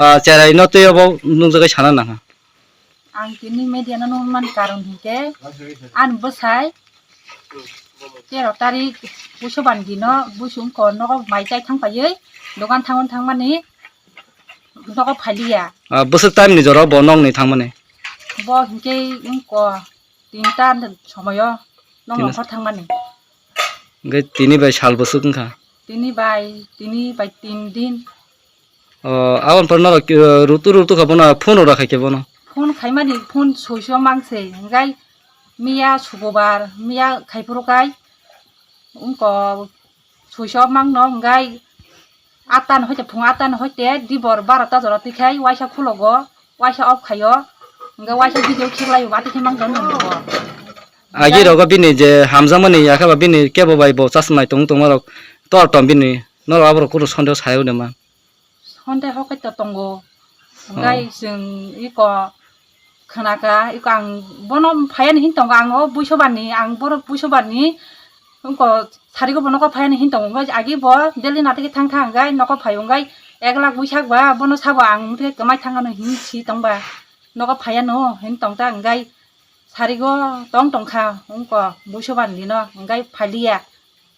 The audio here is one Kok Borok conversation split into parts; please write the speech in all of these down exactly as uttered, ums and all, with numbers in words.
Ah, cherai no twi obo nukjagwi sana nang. Ang tini media no nukmani karon hinkhe ani bwsai tero tarik Pusoban dino buisong ko nogo mai chai thang paiwi dogan thangon thangmani nogo phailiya. Ah, bwswk time ni jora bo nokni thangmani? Bo hinkhe wngko tinta somoyo nok Tini- nongkhor thangmani. Hwnkhe tini bai sal bwswk wngkha? Tini bai, tini bai tin din. O, aboni pore norok, eh, rutu rutu kha bono, phone rok khaikhe bono? Phone khaimani, phone soiso mangse, hwnkhe miya sukubar, miya khaiphuru kai, wngko soiso mangno, hwnkhe atan hoite, phung atan hoite, dibor barota jora twikhai, waisa khulogo, waisa off khaio, hwnkhe waisa video khiklaio, bati khe mangno nwngo. Agi rogo bini je hamjakmani yakhe ba bini kebo bai bo chasmai tong tongmarok tor tom bini, norok aborok kunu sondeho sayo de ma? Sondeho khe to tongo. Hwnkhe Oh. Chwng iko khwnaka, iko ang bono phaiani hin tongo, ang o Buisobarni, ang borok Buisobarni wngko sarigo bo nogo phaiani hin tongo. Wngkhe agi bo daily nati khe thang thang hwnkhe nogo phai hwnkhe ek lakh buisak ba bono sabo ang wngkhe kwmai thangano hin si tongba nogo phaiano hin tongta hwnkhe sarigo tong tongkha wngko Buisobarni no hwnkhe phailiya.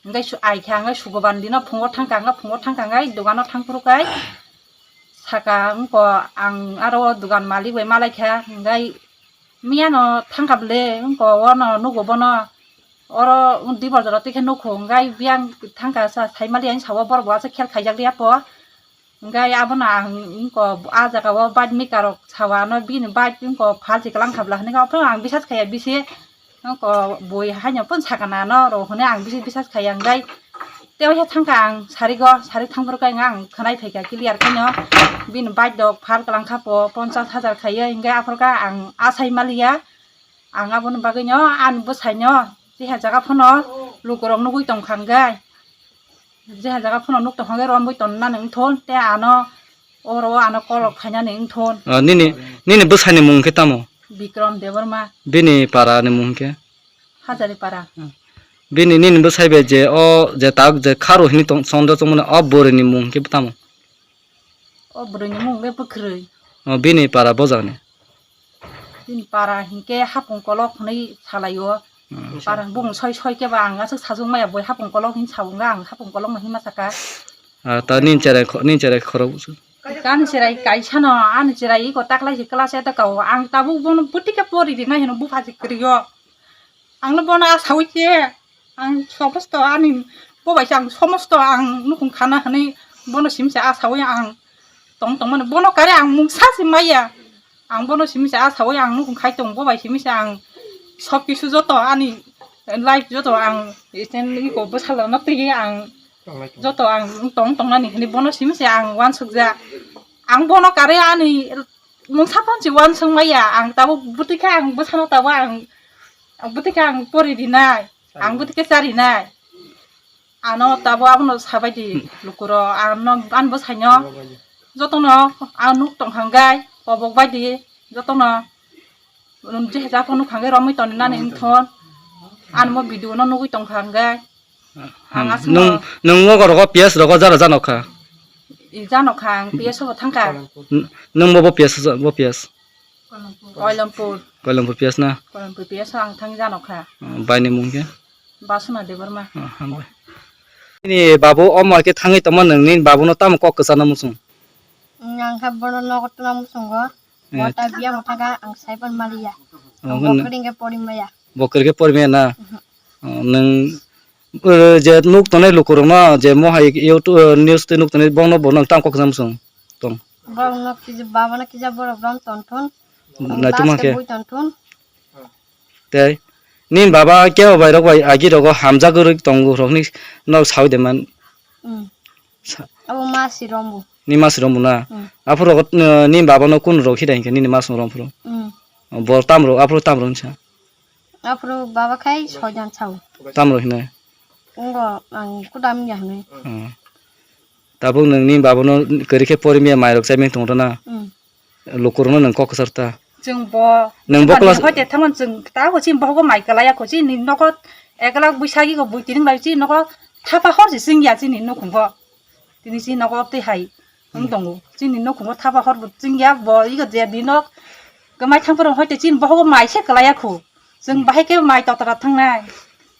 Hwnkhe su-, ai khe ang sukuban dino phungo thang kha, hwnkhe phungo thang kha, hwnkhe dogano thang phuru khe saka wngko ang aro o dogan malik bai malai kha, hwnkhe miyano thang kha bwle wngko ono nugo bono oro dibor jora twi khe nukho, hwnkhe biyang thang kha sa sai mali ani sabo borok bo aswk khel khaijak liya po. Hwnkhe abono ang wngko ah jaga o bike maker rok sawa ano bini bike wngko phalsi kwlang kha bwla hinwi khe, aphuru ang bisas khaiya bisi wngko bui haino phone sakana ano rw hwnwi ang bisi bisas khaiya hwnkhe tei waisa thang kha ang sarigo, sari thang phuru khe ang khwnai phai kha clear khaino bini bike rok phal kwlang kha po ponchas hajar khaiwi hwnkhe aphuru khe ang asai maliya. Ang aboni bagwino ani bwsaino teha jaga phano lukurok nugwi tongkha hwnkhe, jeha jaga phano nuk tongkha hwnkhe romwi tonnani wngthun tei ano oro o ano kolok khainani wngthun. Ah, nini, nini bwsani mung khe tamo? Bikrom Debbarma. Bini para ni mung khe? Hajari para. Bini nini bwsai bai je o je tak je kharo hini tong-, chondro chongmani o bwrwi ni mung khe tamo? O bwrwini mung khe bwkhwrwi. O, bini para bojak ni? Bini para hinkhe Hapung Kolok hwnwi salai o. Hmm. Para bumung soi soi khe ba ang aswk sajwk maya boi Hapung Kolok hin sa wngkha, ang Hapung Kolok no hinma saka. Ah, ta nin cherai kho-, nin cherai khorok busu. Ani cherai kaisa no, ani cherai iko taklai se class eight ka o. Ang tabuk bono bwtwi khe pori rinai hino bupha se kwrwi o. Ang no bono a sawi khe. Ang somosto ani bo bai se ang somosto ang nukhung khana hwnwi bono simi se a sawi ang tong tongmani bono kare ang mungsa se maya ang bono simi se a sawi ang nukhung khai tong bo bai simi se ang sob kisu joto ani life joto ang isen iko bwsalo no twi ang joto ang tong tongnani hwnwi bono simi se ang uansukjak ang bono kare ani mungsa phone se uansuk maya ang tabuk bwtwi khe ang bwsano tabuk ang bwtwi khe ang pori rinai. Ang bwtwi khe charinai. Ano tabuk abono sabaidi lukurok. Ano, ani bwsaino jotono ang nuk tongkha hwnkhe kobok baidi jotono je jaga phano nukha hwnkhe romwi tonnani wngthon. Ani mo video no nugwi tongkha hwnkhe. Ang aswkno nwng, nwng nogo rogo piyas rogo jara jano kha? Jano kha, ang piyas bo thangkha. Nwng bo, bo piyas, bo piyas? Koilampur. Koilampur piyas na? Koilampur piyas ang thang jano kha. Bai ni mung khe? Basuna Debbarma. Hambai. Nini babu omo khe thangwi tongma nwng nini babu no tamo kok kwchana muchung? Ang kha bono nogo tuna muchungo. Bota biya bota ga ang saipan maliya. Ang bokring khe porimaya. Bokring khe porimaya na? Nwng, eh, je nuk tongnai lukurokno je mohai YouTube, eh, news twi nuk tongnai bono bo nwng tamo kok kwchana muchung tong? Borokno kisa, babano kisa borok rom tongthun. Naitugma khe. Bui tongthun. Tei nini baba kebo bai rok bai agi rogo hamjak rwi tongo rokni nok sawi de man. Abo ma si rombo. Ni ma si rombo na? Aphuru rogo, eh, nini babano kun rok hidai hinkhe nini ma song rom phuru? Bor tam rok, aphuru tam rok hinsa? Aphuru baba khai soijan sao. Tam rok hinai? Wngbo ang kudam ya hinwi. Tabuk nwng nini babano kwrwi khe porimya mairok chaimani tongdo na? Lukurokno nwng kok kwchar ta? Chwng bo nwng bo class hoite thangmani chwng ta bo chini bohogo mai kwlaiya kho chini nogo ek lakh bwsagi go bui tiring bai chini nogo thapa hor se chwngya chini nukhungo. Tini chini nogo twi hai Wng tongo. Chini nukhungo thapa hor bo chwngya, bo ego je di nok kwmai thang phuru hoite chini bohogo mai se kwlaiya khu. Chwng bahai khe mai totra thangnai.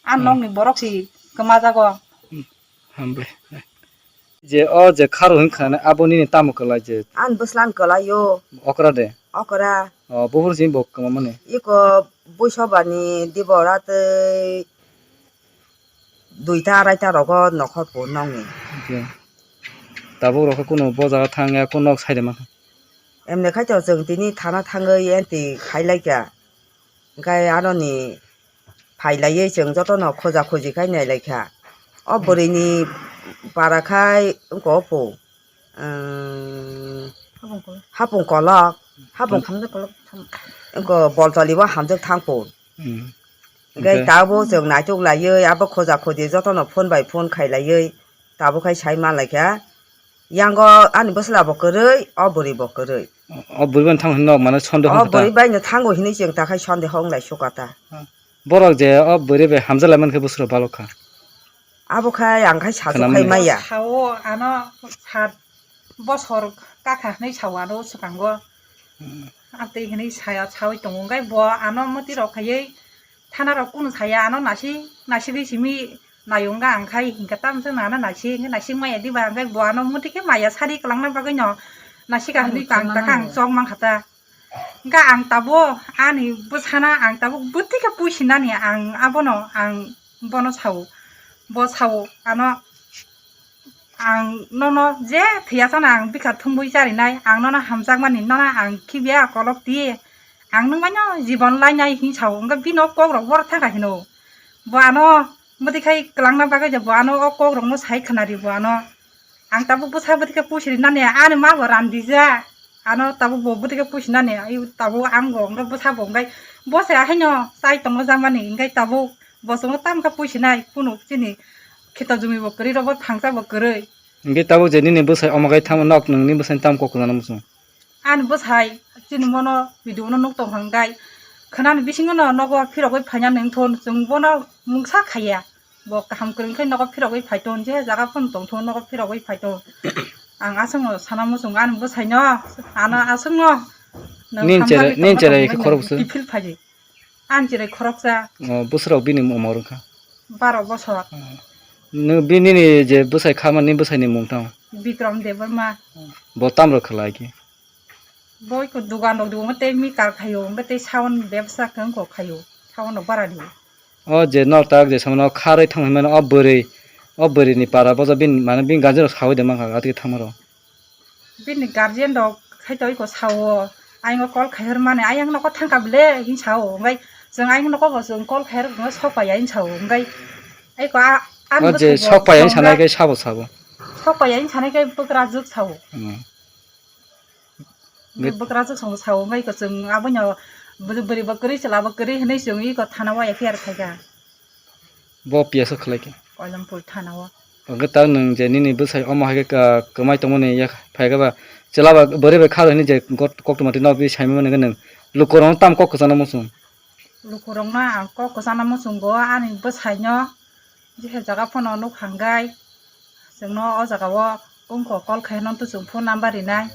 A Hmm. nokni borok si kwma jago. Hambai. Je o je kharo hin khana abo nini tamo kwlai je. An bwslan kwlaio. Okra de. Okra. O buphuru si bo kwma mani. Iko buisobani dibora tei duita araita rogo nokhor po nongni. Hwnkhe tabuk rok khe kunu bo jaga thang ya kunu nok side mankha. Emne khai to chwng tini thana thangwi enti khai lai kha. Hwnkhe aroni phai laiwi chwng jotono khoja khoji khai nai lai kha. O bwrwini para khai wngkha o po. Hapung kolok. Hapung kolok. Hapung kolok. Wngkha boltoli o hamjak thang po. Hmm. Hwnkhe tabuk chwng naituk laiwi abo khoja khoji jotono phone bai phone khai laiwi tabuk khai sai man lai kha. Yango ani bwsla bo kwrwi, o bwrwi bo kwrwi. O bwrwi bai thang hinwi nok mano sonde hwn kha ta. O bwrwi bai no thango hinwi chwng ta khai sonde hwn lai suka ta. Borok je o bwrwi bai hamjak lai man khe bwswk rok balok kha. Abo khai ang khai sajwk khai maya. Sao ano sat bosor kakha hinwi sao ano swkango. Hmm. Amtwi hinwi saya sawi tongo. Hwnkhe bo ano mwtwi rok khaiwi thana rok kunu saya ano nasi, nasigwi simi nayo wngkha ang khai hinkhe tamsa nana nasi, hinkhe nasik maya diba hwnkhe bo ano mwtwi khe maya sari kwlangna bagwi no nasika hinwi ang taka ang chok mankha ta. Hwnkhe ang tabuk ani bwsana ang tabuk bwtwi khe puisinani ang abono ang bono sao, bo sao ano ang nono je thwiya sana ang bikha thumwi charinai, ang nono hamjakmani nono ang khibiya kolok di, ang nwng baino jibon lainai hin sao, hwnkhe bino kok rok boro thangkha hino, bo ano mwtwi khai kwlangna bagwi bo ano o kok rokno sai khwnari bo ano. Ang tabuk bwsa bwtwi khe puisinani ani ma bo randijak. Ano tabuk bo bwtwi khe puisinani ai tabuk ang bo hwnkhe bwsa bo hwnkhe bo se haino chai tongna jakmani hwnkhe tabuk bo chwngno tamo khe puisinai kunu chini khito jumi bo kwrwi rw bo thangsa bo kwrwi. Hwnkhe tabuk je nini bwsai omo khai tamo nok nwng nini bwsai tamo kok kwlana muchung? Ani bwsai chini mono video no nuk tong hwnkhe khwnani bisingo no nogo phirogwi phaina nwng thon chwng bono mungsa khaiya. Bo kaham kwrwng khe nogo phirogwi phai ton, je jaga phano tong thung nogo phirogwi phai ton. Ang aswkno sana muchungo ani bwsaino, ano aswkno nwng nin chere, hamjakgwi nin tongma chere tongmani khoroksa? Kiphil phaidi. Ani chere khoroksa. O, bwswrok bini umor wngkha? Baro bosor. Nwng bini ni je bwsai khamani bwsaini mung tamo? Bikram Debbarma. Bo tamrok khlai khe? Boi ko dugan rok dugo tei mi kar khayo, hwnkhe tei sawan bebsa khe wngkha khayo, sawan rok bara di. O je nok tak je samano kharwi thang hwnmano o bwrwi, o bwrwi ni para bojo bini mane bini guardian rok sawi de mankha atwi thangma rok. Bini guardian rok khai to iko sao, ayang call khai hor mani ayang noko thangkha bele hin sao, hwnkhe chwng ayang noko bo chwng call khai hor sok pai ya hin sao, hwnkhe iko a, o je sok pai ya hin sanai khe sabo sabo. Sok pai ya hin sanai khe bwkra juk sao. Hmm. Bwkrajwk song sao wngwi kwchwng abono bwrwi bwrwi bo kwrwi chwla bo kwrwi hwnwi chwng iko thana o F I R khaikha. Bo P S o khlai khe? Koilampur thana o. Hwnkhe ta nwng je nini bwsai omo hai khe kwmai tongmani yak phaikhe ba chwla ba bwrwi bai kharo hwnwi je koktwma twi nok twi saimani hwnkhe nwng lukurokno tamo kok kwchangno muchung? Lukurokno ang kok kwchangno muchungo ani bwsaino jesa jaga phano nuk hangkhai chwngno o jaga o wngkha call khaino tei chwng phone number rinai.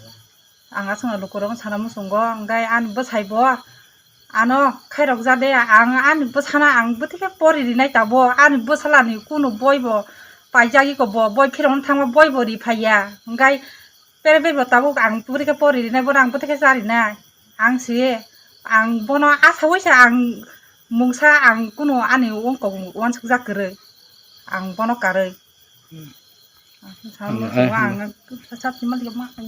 Ang aswkno lukurokno sana muchungo, hwnkhe ani bwsai bo ano khairok ja de, ang ani bwsano ang bwtwi khe pori rinai tabuk, ani bwsalani kunu boi bo paijagwi ko bo boi phirokno thangma boi bo ri phaiya, hwnkhe pere bebo tabuk ang bwtwi khe pori rinai, bono ang bwtwi khe cha rinai, ang se ang bono asaui se ang mungsa ang kunu ani wngkok uansukjak kwrwi, ang bono karwi. Hmm. Ang, ang, ang, ang,